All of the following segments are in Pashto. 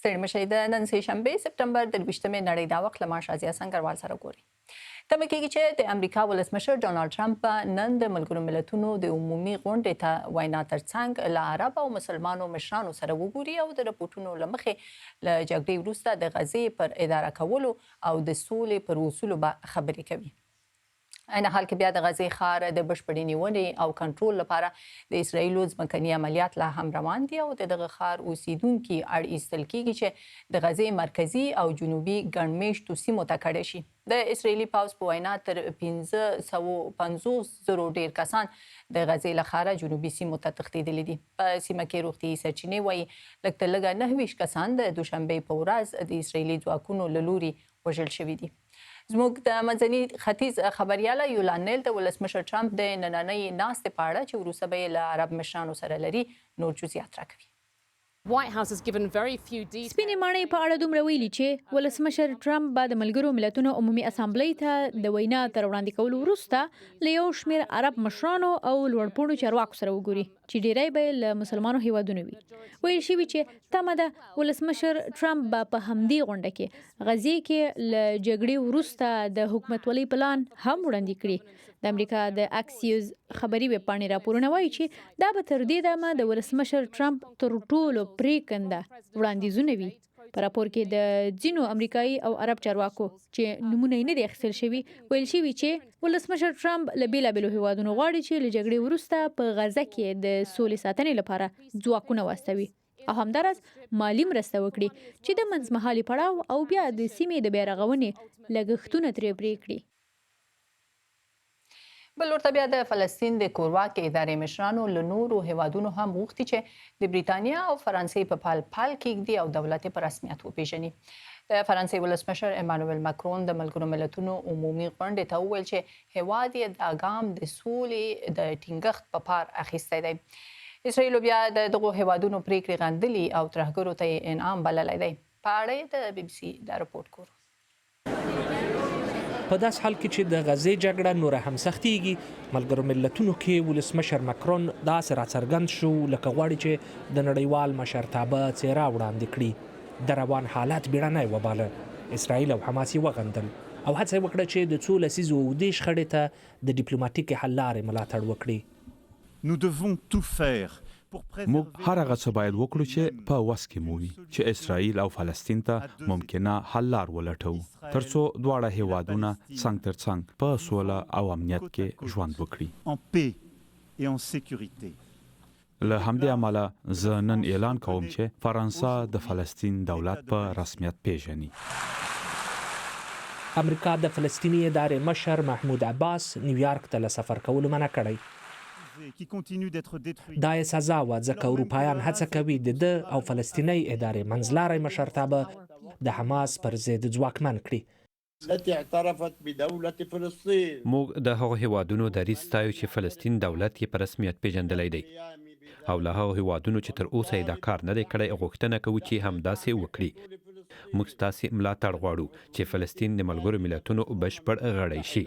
ستړي مه شئ. د نن سې شنبې سپټمبر 23مې نړۍ دا وخت له ما شازیه سنګروال سره ګوري. تمه کېږي چې د امریکا ولسمشر ډونالد ټرمپ به نن د ملګرو ملتونو د عمومي غونډې ته وینا ترڅنګ له عرب او مسلمانو مشرانو سره وګوري او د رپوټونو له مخې له جګړې وروسته د غزې پر اداره کولو او د سولې پر اصولو به خبرې کوي. عین حال کې بیا د غزې ښار د بشپړې نیونې او کنټرول لپاره د اسراییلو ځمکني عملیات لا هم روان دي او د دغه ښار اوسېدونکي اړ ایستل کېږي چې د غزې مرکزي او جنوبي ګڼ مېشتو سیمو ته کډه شي. د اسراییلي پوځ په وینا تر 550 زرو ډېر کسان د غزې له ښاره جنوبي سیمو ته تښتېدلي دي. په سیمه کې روغتیايي سرچینې وايي، لږ تر لږه 29 کسان د دوشنبې په ورځ د اسراییلي ځواکونو له لوري وژل شوي دي. زموږ د منځني ختیځ خبریاله یولان نیل د ولسمشر ټرمپ د نننۍ ناستې په اړه چې وروسته به یې له عرب مشرانو سره لري، نور جزییات راکوي. سپینې ماڼۍ په اړه دومره ویلي چې ولسمشر ټرمپ به د ملګرو ملتونو عمومي اسامبلۍ ته د وینا تر وړاندې کولو وروسته له یو شمېر عرب مشرانو او لوړپوړو چارواکو سره وګوري. چې ډیری به یې له مسلمانو هیوادونو وي. ویل شوي چې تمه ده ولسمشر ټرمپ به په همدې غونډه کې غزې کې له جګړې وروسته د حکومتولۍ پلان هم وړاندې کړي. د امریکا د اکسیوز خبري ویبپاڼې راپورونه وايي چې دا به تر دې دمه د ولسمشر ټرمپ تر ټولو پرېکنده وړاندیزونه وي. په راپور کې د ځینو امریکایي او عرب چارواکو چې نومونه یې نه دي اخیستل شوي ویل شوي چې ولسمشر ټرمپ له بیلابیلو هیوادونو غواړي چې له جګړې وروسته په غزه کې د سولې ساتنې لپاره ځواکونه واستوي او همداراز مالي مرسته وکړي چې د منځمهالي پړاو او بیا د سیمې د بیارغونې لګښتونه ترې پرې کړي. بل لور ته بیا د فلسطین د کورواکې ادارې مشرانو له نورو هېوادونو هم غوښتي چې د بریتانیا او فرانسې په پال پل کېږدي او دولت یې په رسمیت وپېژني. د فرانسې ولسمشر ایمانویل مکرون د ملګرو ملتونو عمومي غونډې ته وویل چې هېواد یې دا ګام د سولې د ټینګښت په پار اخیستی دی. اسراییلو بیا د دغو هېوادونو پرېکړې غندلي او ترهګرو ته یې انعام بللی دی. په اړه یې د بي بي سي دا رپوټ ګورو. په داسې حال کې چې د غزې جګړه نوره هم سختیږي، ملګرو ملتونو کې ولسمشر مکرون داسې راڅرګند شو لکه غواړي چې د نړیوال مشرتابه څېره وړاندې کړي. د روان حالت بیړنی وباله، اسراییل او حماس یې وغندل او هڅه یې وکړه چې د څو لسیزو اوږدې شخړې ته د ډیپلوماټیکې حل لارې ملاتړ وکړي. Nous devons tout faire pour préserver. موږ هر هغه څه باید وکړو چې په وس کې مو وي چې اسراییل او فلسطین ته ممکنه حل لار ولټوو، ترڅو دواړه هېوادونه څنګ تر څنګ په سوله او امنیت کې ژوند وکړي. En paix et en sécurité. له همدې امله زه نن اعلان کوم چې فرانسه د فلسطین دولت په رسمیت پېژني. امریکا د فلسطیني ادارې مشر محمود عباس نیویارک ته له سفر کولو منع کړی. دا یې سزا وه ځکه اروپایان هڅه کوي د ده او فلسطینۍ ادارې منځلاری مشرتابه د حماس پر ضد ځواکمن کړي. موږ د هغو هېوادونو دریځ ستایو چې فلسطین دولت یې په رسمیت پېژندلی دی او له هغو هېوادونو چې تر اوسه یې دا کار نه دی کړی غوښتنه کوو چې همداسې وکړي. موږ ستاسې ملاتړ غواړو چې فلسطین د ملګرو ملتونو بشپړ غړی شي.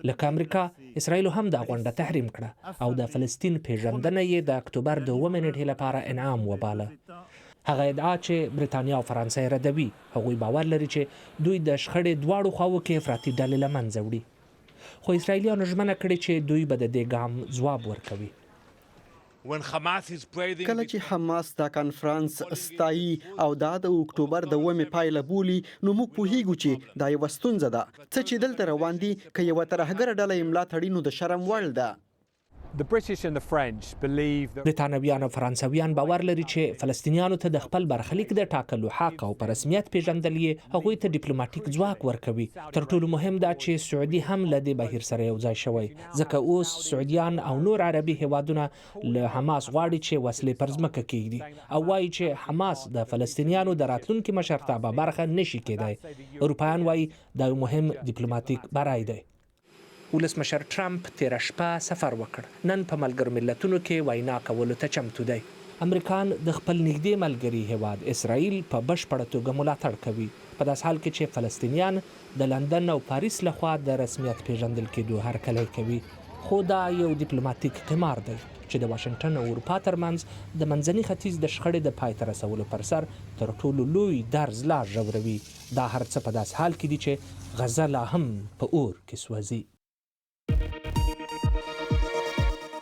لکه امریکا، اسراییلو هم دا غونډه تحریم کړه او د فلسطین پېژندنه یې د اکتوبر د اوومې نېټې لپاره انعام وباله. هغه ادعا چې بریتانیا او فرانسه یې ردوي، هغوی باور لري چې دوی د شخړې دواړو خواوو کې افراطي ډلې له منځه وړي. خو اسراییلیانو ژمنه کړې چې دوی به د دې ګام ځواب ورکوي. کله چې حماس دا کانفرانس ستایي او دا د اکتوبر د اوومې پایله بولي، نو موږ پوهیږو چې دا یوه ستونزه ده. څه چې دلته روان دي، که یوه ترهګره ډله یې ملا تړي نو د شرم وړ ده. بریتانویان او فرانسویان باور لري چې فلسطینیانو ته د خپل برخلیک د ټاکلو حق او په رسمیت پېژندل یې هغوی ته ډیپلوماټیک ځواک ورکوي. تر ټولو مهم دا چې سعودي هم له دې بهیر سره یو ځای شوی، ځکه اوس سعودیان او نور عربي هېوادونه له حماس غواړي چې وسلې پر ځمکه کېږدي او وايي چې حماس د فلسطینیانو د راتلونکي مشرتابه برخه نه شي کېدای. اروپایان وايي دا یو مهم دیپلوماتیک بری دی. ولسمشر ټرمپ تېره شپه سفر وکړ، نن په ملګرو ملتونو کې وینا کولو ته چمتو دی. امریکان د خپل نږدې ملګري هېواد اسراییل په بشپړه توګه ملاتړ کوي، په داسې حال کې چې فلسطینیان د لندن او پاریس له خوا د رسمیت پېژندل کېدو هرکلی کوي. خو دا یو دیپلوماتیک قمار دی چې د واشنګټن او اروپا ترمنځ د منځني ختیځ د شخړې د پای ته رسولو پر سر تر ټولو لوی درز لا ژوروي. دا هر څه په داسې حال کې دي چې غزه لا هم په اور کې سوځي.